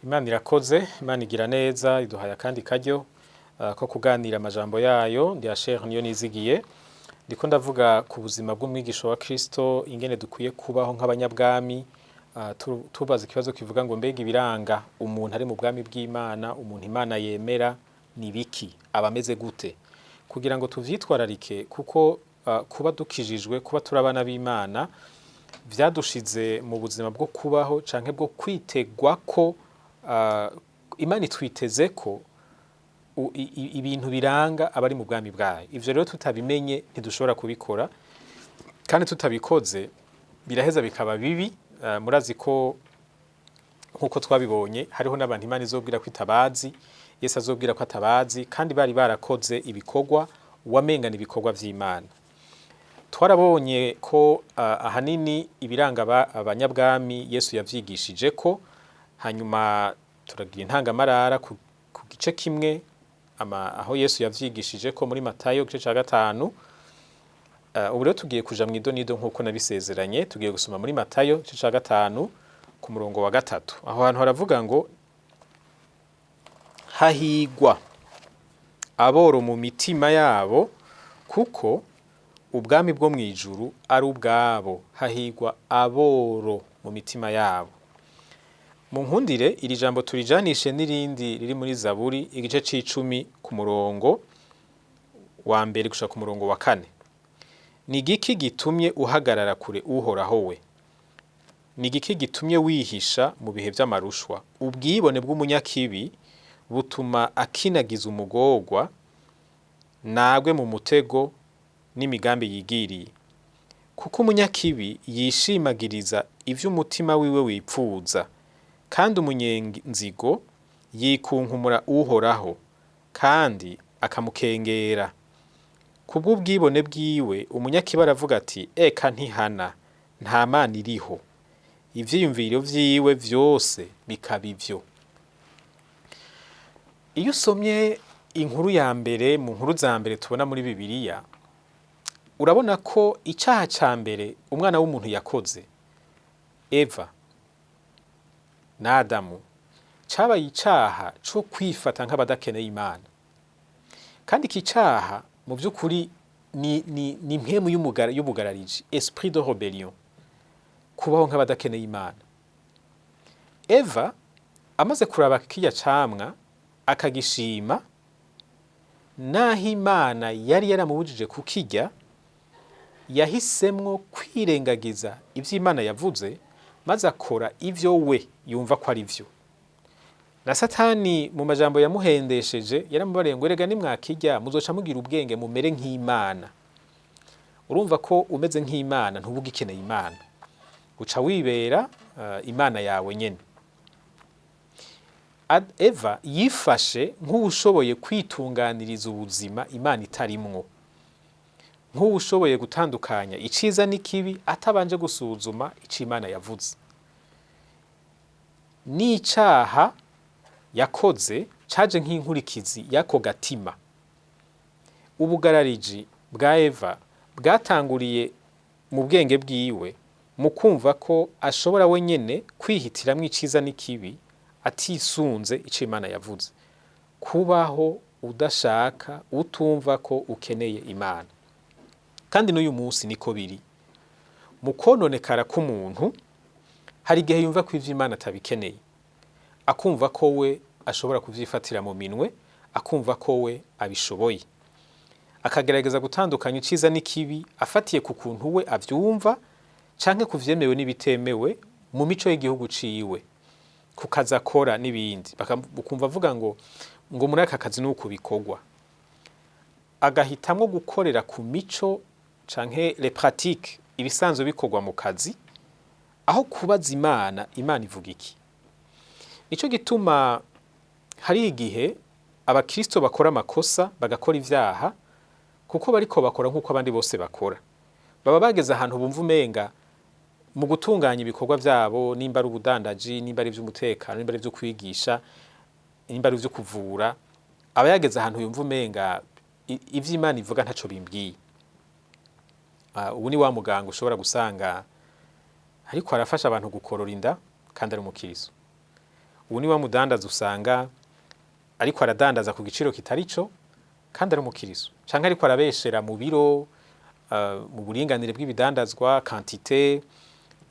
Imana irakoze, Imana igira neza, iduhaye akandi karyo ko kuganira amajambo yayo. Ndi Asher niyo nizigiye. Ndiko ndavuga ku buzima bw'umwigisha wa Kristo, ingene dukwiye kubaho nk'abanyabwami, tubaza ikibazo kivuga ngo: mbega ibiranga umuntu ari mu bwami bw'Imana, umuntu Imana yemera, ni biki? Aba ameze gute? Kugira ngo tuvyitwararike, kuko kuba dukijijwe, kuba turi abana b'Imana, vyadushize mu buzima bwo kubaho canke bwo kwitegwa ko Imana itwiteze ko ibintu biranga abari mu bwami bwayo. Ivyo rero tutabimenye ntidushobora kubikora, kandi tutabikoze biraheza bikaba bibi. Murazi ko nkuko twabibonye, hariho n'abantu Imana izobwira ko itabazi, Yesu azobwira ko atabazi, kandi bari barakoze ibikorwa wamengana ibikorwa vy'Imana. Twarabonye ko ahanini ibiranga abanyabwami Yesu yavyigishije ko, hanyuma turagira intangamarara ku gice kimwe aho Yesu yavyigishije ko muri Matayo igice ca 5. Ubu rero tugiye kuja mw'idonido nk'uko nabisezeranye. Tugiye gusoma muri Matayo igice ca 5 ku murongo wa 3. Aho hantu haravuga ngo: "Hahigwa aboro mu mitima yabo, kuko ubwami bwo mw'ijuru ari ubwabo." Hahigwa aboro mu mitima yabo. Mu nkundire iri jambo turijanishe n'irindi riri muri Zaburi igice c'icumi ku murongo wa 1 gushika ku murongo wa 4. "Ni igiki gitumye uhagarara kure, Uhoraho we? Ni igiki gitumye wihisha mu bihe vy'amarushwa? Ubwibone bw'umunyakibi butuma akinagiza umugorwa, nagwe mu mutego n'imigambi yigiriye. Kuko umunyakibi yishimagiriza ivy'umutima wiwe wipfuza, kandi umunyenzigo yikunkumura Uhoraho kandi akamukengera. Kubw'ubwibone bwiwe umunyakibi aravuga ati: 'Eka ntihana, nta Mana iriho.' Ivyiyumviro vyiwe vyose bikaba ivyo." Iyo usomye inkuru ya mbere mu nkuru za mbere tubona muri Bibiliya, urabona ko icaha ca mbere umwana w'umuntu yakoze, Eva na Adamu, cabaye icaha co kwifata nk'abadakeneye Imana. Kandi iki caha mu vy'ukuri ni impwemu y'ubugarariji, esprit de rébellion, kubaho nk'abadakeneye Imana. Eva amaze kuraba kirya camwa akagishima, naho Imana yari yaramubujije kukirya, yahisemwo kwirengagiza ivyo Imana yavuze, maze akora ivyo we yumva ko ari vyo. Na Satani mu majambo yamuhendesheje yaramubariye ngo: "Erega nimwakirya muzoca mugira ubwenge, mumere nk'Imana." Urumva ko umeze nk'Imana ntuba ugikeneye Imana, uca wibera Imana yawe nyene. Eva yifashe nk'uwushoboye kwitunganiriza ubuzima Imana itarimwo, nk'uwushoboye gutandukanya iciza n'ikibi atabanje gusuzuma ico Imana yavuze. N'icaha yakoze caje nk'inkurikizi y'ako gatima. Ubugarariji bwa Eva bwatanguriye mu bwenge bwiwe, mu kumva ko ashobora wenyene kwihitiramwo iciza n'ikibi atisunze ico Imana yavuze. Kubaho udashaka, utumva ko ukeneye Imana. Kandi n'uyu munsi niko biri. Mu kononekara k'umuntu, hari igihe yumva ko ivyo Imana atabikeneye, akumva ko we ashobora kuvyifatira mu minwe, akumva ko we abishoboye, akagerageza gutandukanya iciza n'ikibi afatiye ku kuntu we avyumva canke ku vyemewe n'ibitemewe mu mico y'igihugu ciwe, ku kazi akora n'ibindi. Ukumva avuga ngo muri aka kazi nuku bikorwa, agahitamwo gukorera ku mico canke les pratiques, ibisanzwe bikorwa mu kazi, aho kubaza Imana: "Imana ivuga iki?" Nico gituma hari igihe abakristo bakora amakosa, bagakora ivyaha, kuko bariko bakora nk'uko abandi bose bakora. Baba bageze ahantu bumva umenga mu gutunganya ibikorwa vyabo, nimba ari ubudandaji, nimba ari ivy'umutekano, nimba ari ivyo kwigisha, nimba ari ivyo kuvura, aba yageze ahantu yumva umenga ivyo Imana ivuga ntaco bimbwiye. Ubu ni wa muganga ushobora gusanga ariko arafasha abantu gukorora inda kandi ari umukiriso. Ubu ni wa mudandaza usanga ariko aradandaza ku giciro kitari cyo kandi ari umukiristo, canke ariko arabeshera mu biro, mu buringanire bw'ibidandazwa, quantité,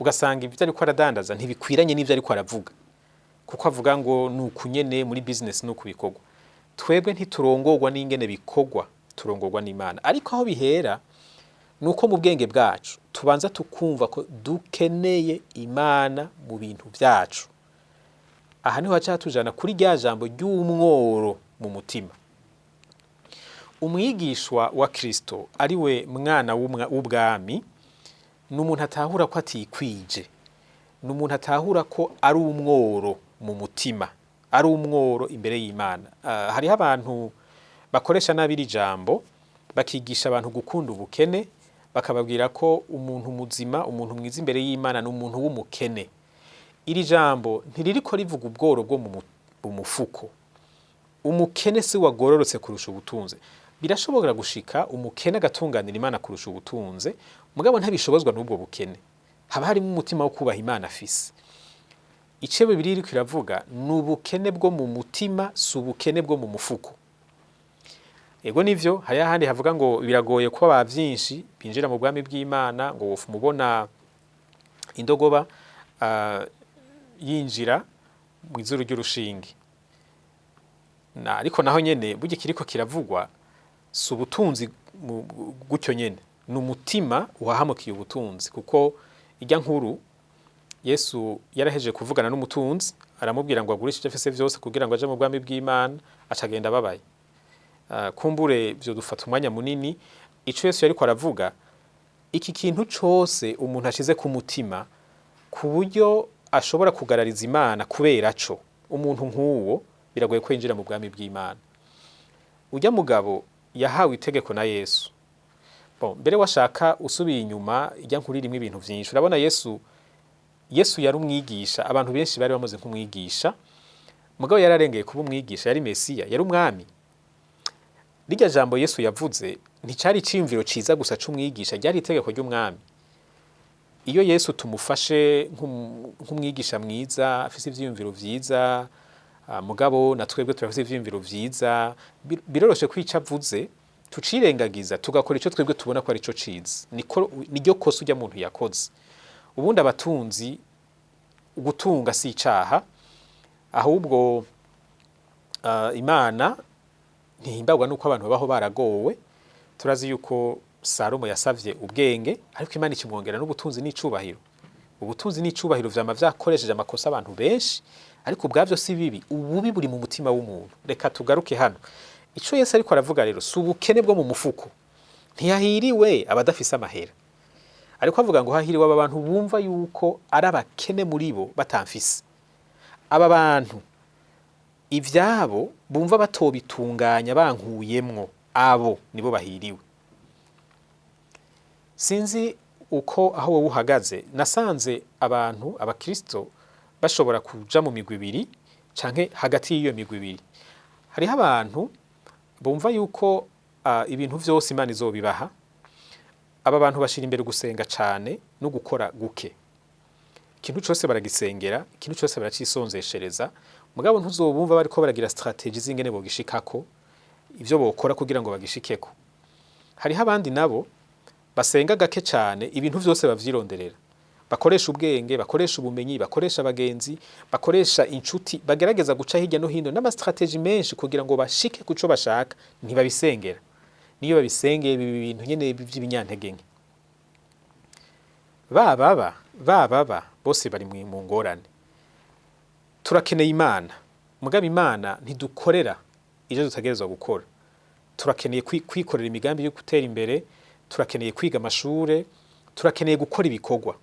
ugasanga ibyo ariko aradandaza ntibikwiranye n'ivyo ariko aravuga, kuko avuga ngo ni uku nyene muri business, ni uku bikorwa. Twebwe ntiturongorwa n'ingene bikorwa, turongorwa n'Imana. Ariko aho bihera ni uko mu bwenge bwacu tubanza tukumva ko dukeneye Imana mu bintu byacu. Aha niho haca hatujana kuri rya jambo ry'umworo mu mutima. Umwigishwa wa Kristo, ari we mwana w'ubwami, ni umuntu atahura ko atikwije, ni umuntu atahura ko ari umworo mu mutima, ari umworo imbere y'Imana. Hariho abantu bakoresha nabi iri jambo, bakigisha abantu gukunda ubukene, bakababwira ko umuntu muzima, umuntu mwiza imbere y'Imana ni umuntu w'umukene. Iri jambo ntiririko rivuga ubworo bwo mu mufuko. Umukene si wagororotse kurusha ubutunzi. Birashobora gushika umukene agatunganira Imana kurusha ubutunzi, mugabo ntabishobozwa n'ubwo bukene, haba harimo umutima wo kubaha Imana afise. Ico Bibiliya iriko iravuga ni ubukene bwo mu mutima, si ubukene bwo mu mufuko. Ego nivyo, hari ahandi havuga ngo biragoye kuba ba vyinshi binjira mu bwami bw'Imana, ngo wofu mubona indogoba yinjira mu izuru ry'urushinge. Na ariko naho nyene burya kiriko kiravugwa si ubutunzi gutyo nyene, ni umutima uhahamukiye ubutunzi. Kuko irya nkuru, Yesu yarahejeje kuvugana n'umutunzi, aramubwira ngo agurishe ivyo afise vyose kugira ngo aje mu bwami bw'Imana, acagenda ababaye. Kumbure vyo dufata umwanya munini. Ico Yesu yariko aravuga, iki kintu cose umuntu ashize ku mutima ku buryo ashobora kugarariza Imana kubera co, umuntu nk'uwo biragoye ko yinjira mu bwami bw'Imana. Urya mugabo yahawe itegeko na Yesu. Bon, mbere washaka usubiye inyuma, ijya nkuru irimwo ibintu vyinshi. Urabona Yesu, Yesu yari umwigisha, abantu benshi bari bamuze nk'umwigisha, mugabo yararengeye kuba umwigisha, yari Mesiya, yari umwami. Rirya jambo Yesu yavuze nticari iciyumviro ciza gusa c'umwigisha, ryari itegeko ry'umwami. Iyo Yesu tumufashe nk'umwigisha mwiza afise ivyiyumviro vyiza, mugabo na twebwe turafise ivyiyumviro vyiza, biroroshe ko ico avuze tucirengagiza, tugakora ico twebwe tubona ko arico ciza. Niko niryo kosa urya muntu yakoze. Ubundi abatunzi, gutunga si icaha, ahubwo Imana ntihimbagwa nuko abantu babaho baragowe. Turazi yuko Salomo yasavye ubwenge, ariko Imana ikimwongera n'ubutunzi n'icubahiro. Ubutunzi n'icubahiro vyama vyakoresheje amakosa abantu benshi, ariko ubwavyo si bibi, ububi buri mu mutima w'umuntu. Reka tugaruke hano. Ico Yesu ariko aravuga rero si ubukene bwo mu mufuko. Ntiyahiriwe abadafise amahera, ariko avuga ngo hahiriwe aba bantu bumva yuko ari abakene muri bo batamfise. Aba bantu ivyabo bumva batobitunganya bankuyemwo, abo nibo bahiriwe. Sinzi uko aho wowe uhagaze. Nasanze abantu, abakristo, bashobora kuja mu migwi ibiri canke hagati y'iyo migwi ibiri. Hariho abantu bumva yuko ibintu vyose Imana izobibaha. Aba bantu bashira imbere gusenga cane no gukora guke. Ikintu cose baragisengera, ikintu cose baracisonzeshereza, mugabo ntuzobumva bariko baragira stratégie z'ingene bogishikako, ivyo bokora kugira ngo bagishikeko. Hariho abandi nabo basenga gake cane, ibintu vyose bavyironderera, bakoresha ubwenge, bakoresha ubumenyi, bakoresha abagenzi, bakoresha inshuti, bagerageza guca hirya no hino n'ama stratégies menshi kugira ngo bashike kuco bashaka. Ntibabisengera, niyo babisengeye biba ibintu nyene vy'ibinyantege nke. Ba baba bose bari mu ngorane. Turakeneye Imana, mugabo Imana ntidukorera ivyo dutegerezwa gukora. Turakeneye kwikorera imigambi yo gutera imbere, turakeneye kwiga amashure, turakeneye gukora ibikorwa,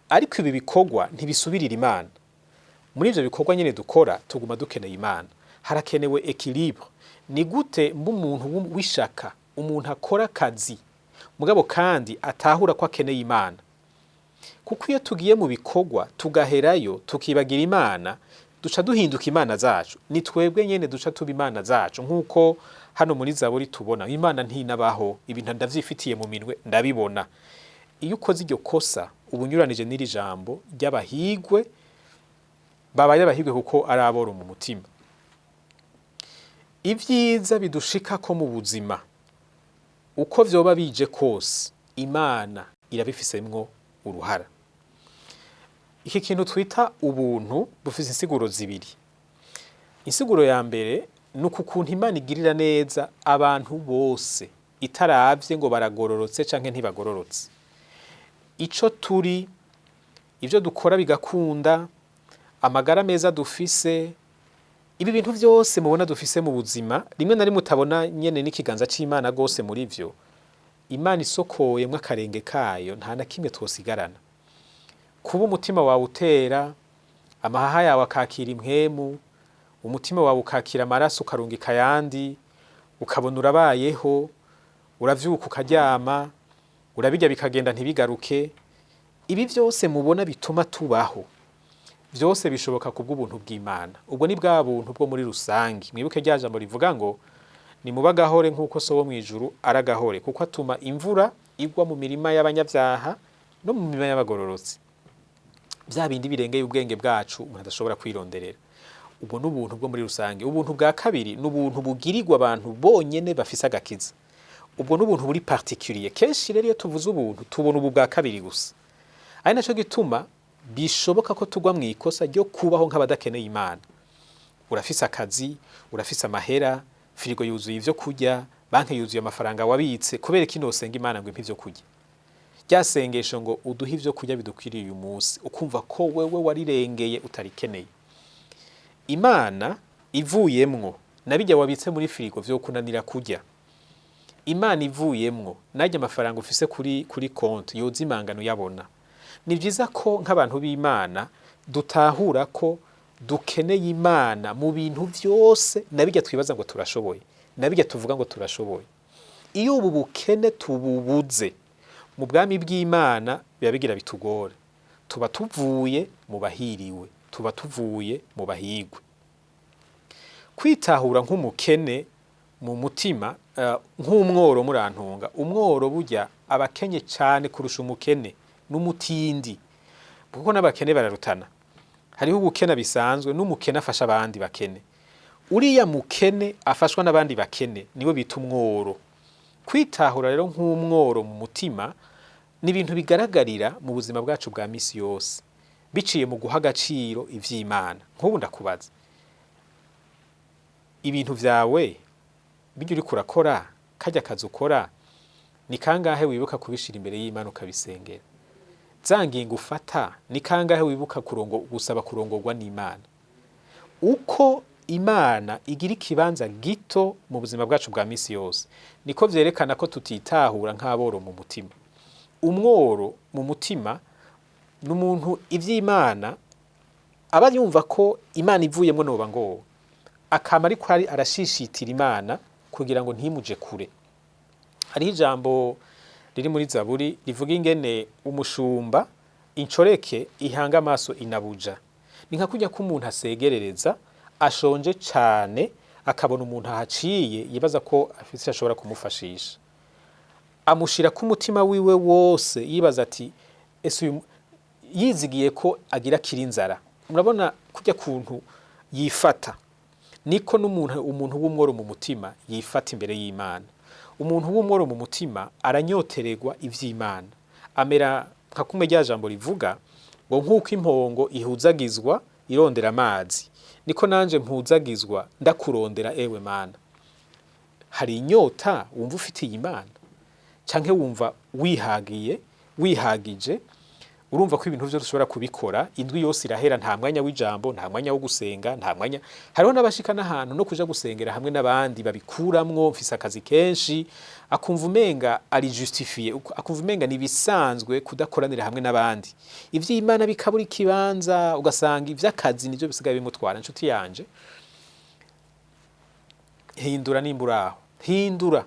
ariko ibi bikorwa ntibisubirira Imana. Muri ivyo bikorwa nyene dukora tuguma dukeneye Imana. Harakenewe équilibre. Ni gute mba umuntu w'ishaka, umuntu akora akazi mugabo kandi atahura ko akeneye Imana? Kuko iyo tugiye mu bikorwa tugaherayo tukibagira Imana, duca duhinduka imana zacu. Ni twebwe nyene duca tuba imana zacu, nk'uko hano muri Zaburi tubona Imana ntinabaho, ibintu ndavyifitiye mu minwe, ndabibona. Iyo ukoze iryo kosa, uba unyuranije n'iri jambo ry'abahigwe. Babaye abahirwe kuko ari aboro mu mutima. Ibyiza bidushikako mu buzima, uko vyoba bije kose, Imana irabifisemwo uruhara. Iki kintu twita ubuntu bufise insiguro zibiri. Insiguro ya mbere ni uku kuntu Imana igirira neza abantu bose, itaravye ngo baragororotse canke ntibagororotse. Ico turi, ivyo dukora bigakunda, amagara meza dufise, ibi bintu vyose mubona dufise mu buzima, rimwe na rimwe utabona nyene n'ikiganza c'Imana gose muri vyo, Imana isokoyemwo akarenge kayo, nta na kimwe twosigarana. Kuba umutima wawe utera, amahaha yawe akakira impwemu, umutima wawe ukakira amaraso ukarungika ayandi, ukabona urabayeho, uravyuka ukaryama, urabirya bikagenda ntibigaruke, ibi vyose mubona bituma tubaho, vyose bishoboka kubw'ubuntu bw'Imana. Ubwo ni bwa buntu bwo muri rusangi. Mwibuke rya jambo rivuga ngo nimuba agahore nk'uko so wo mw'ijuru ari agahore, kuko atuma imvura igwa mu mirima y'abanyabyaha no mu mirima y'abagororotsi. Vya bindi birengeye ubwenge bwacu umuntu adashobora kwironderera. Ubwo ni ubuntu bwo muri rusange. Ubuntu bwa kabiri ni ubuntu bugirirwa abantu bonyene bafise agakiza. Ubwo ni ubuntu buri particulier. Kenshi rero iyo tuvuze ubuntu tubona ubu bwa kabiri gusa, ari naco gituma bishoboka ko tugwa mu ikosa ryo kubaho nk'abadakeneye Imana. Urafise akazi, urafise amahera, firigo yuzuye ivyo kurya, banki yuzuye amafaranga wabitse, kubera iki nosenga Imana ngo impe ivyo kurya? Rya sengesho ngo uduhe ivyo kurya bidukwiriye uyu munsi, ukumva ko wewe warirengeye, utarikeneye. Imana ivuyemwo, nabijya wabitse muri firigo vyo kunanira kurya. Imana ivuyemwo, narya amafaranga ufise kuri konti yoza imangano uyabona. Ni vyiza ko nk'abantu b'Imana dutahura ko dukeneye Imana mu bintu vyose, nabijya twibaza ngo turashoboye, nabijya tuvuga ngo turashoboye. Iyo ubu bukene tububuze mu bwami bw'Imana, biba bigira bitugore. Tuba tuvuye mu bahiriwe, tuba tuvuye mu bahigwe. Kwitahura nk'umukene mu mutima, nk'umworo, murantunga, umworo burya abakenye cane kurusha umukene n'umutindi, kuko n'abakene bararutana. Hariho ubukene bisanzwe n'umukene afasha abandi bakene. Uriya mukene afashwa n'abandi bakene niwe bita umworo. Kwitahura rero nk'umworo mu mutima ni ibintu bigaragarira mu buzima bwacu bwa misi yose, biciye mu guha agaciro ivy'Imana. Nk'ubu ndakubaza, ibintu vyawe bijya uriko urakora, karya kazi ukora, ni kangahe wibuka kubishira imbere y'Imana ukabisengera? Za ngingo ufata, ni kangahe wibuka gusaba kurongorwa n'Imana? Uko Imana igira ikibanza gito mu buzima bwacu bwa misi yose, niko vyerekana ko tutitahura nk'aboro mu mutima. Umworo mu mutima ni umuntu ivy'Imana aba yumva ko Imana ivuyemwo noba ngowe, akama ariko ari arashishitira Imana kugira ngo ntimuje kure. Hariho ijambo riri muri Zaburi rivuga ingene umushumba incoreke ihanga amaso inabuja. Ni nka kurya ko umuntu asegerereza ashonje cane, akabona umuntu ahaciye yibaza ko afise ico ashobora kumufashisha, amushira ku mutima wiwe wose, yibaza ati ese uyu, yizigiye ko agira akira inzara. Murabona kurya kuntu yifata, niko n'umuntu umuntu w'umworo mu mutima yifata imbere y'Imana. Umuntu w'umworo mu mutima aranyotererwa ivy'Imana, amera nka kumwe rya jambo rivuga ngo nk'uko impongo ihuzagizwa irondera amazi, niko nanje mpuzagizwa ndakurondera, ewe Mana. Hari inyota wumva ufitiye Imana, canke wumva wihagiye, wihagije, urumva ko ibintu vyose ushobora kubikora, indwi yose irahera nta mwanya w'ijambo, nta mwanya wo gusenga, nta mwanya. Hariho n'abashika n'ahantu no kuja gusengera hamwe n'abandi babikuramwo, mfise akazi kenshi, akumva umenga ari justifié, akumva umenga ni bisanzwe kudakoranira hamwe n'abandi, ivy'Imana bikabura ikibanza, ugasanga ivy'akazi nivyo bisigaye bimutwara. Inshuti yanje, hindura nimba uraho, hindura.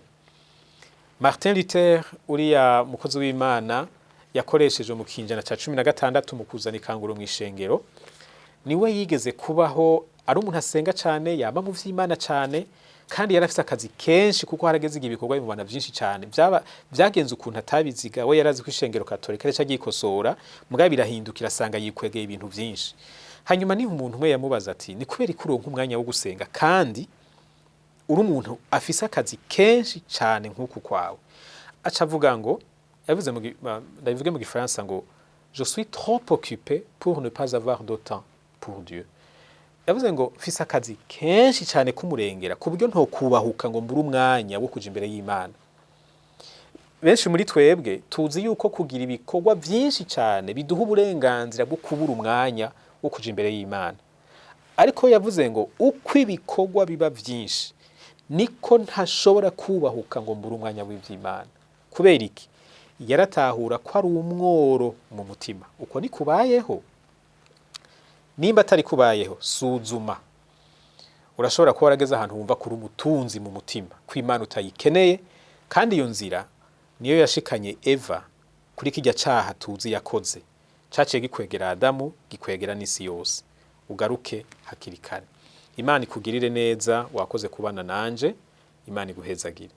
Martin Luther, uriya mukozi w'Imana yakoresheje mu kinjana ca 16 mu kuzana ikanguro mw'ishengero, niwe yigeze kubaho ari umuntu asenga cane, yama mu vy'Imana cane, kandi yari afise akazi kenshi, kuko harageze igihe ibikorwa bimubana vyinshi cane. Vyaba vyagenze ukuntu atabiziga, we yarazi ko ishengero katolika rica ryikosora, mugabo birahindukira asanga yikwegeye ibintu vyinshi. Hanyuma niho umuntu umwe yamubaza ati: "Ni kubera ko uronka umwanya wo gusenga kandi uri umuntu afise akazi kenshi cyane nk'uku kwawe?" Aca avuga ngo, yavuze ndabivuge mu Gifaransa, ngo: "Je suis trop occupé pour ne pas avoir de temps pour Dieu." Yavuze ngo: "Mfise akazi kenshi cyane k'umurengera ku buryo ntokubahuka ngo mbure umwanya wo kuja imbere y'Imana." Benshi muri twebwe tuzi yuko kugira ibikorwa byinshi cyane biduha uburenganzira bwo kubura umwanya wo kuja imbere y'Imana, ariko yavuze ngo: "Uko ibikorwa biba byinshi, niko ntashobora kubahuka ngo mbure umwanya w'ivy'Imana." Kubera iki? Yaratahura ko ari umworo mu mutima. Uko ni kubayeho? Nimba atari kubayeho, suzuma. Urashobora kuba warageze ahantu wumva kuri umutunzi mu mutima, ko Imana utayikeneye, kandi iyo nzira niyo yashikanye Eva kuri kirya caha tuzi yakoze, caciye gikwegera Adamu, gikwegera n'isi yose. Ugaruke hakiri kare. Imana ikugirire neza. Wakoze kubana nanje. Imana iguhezagire.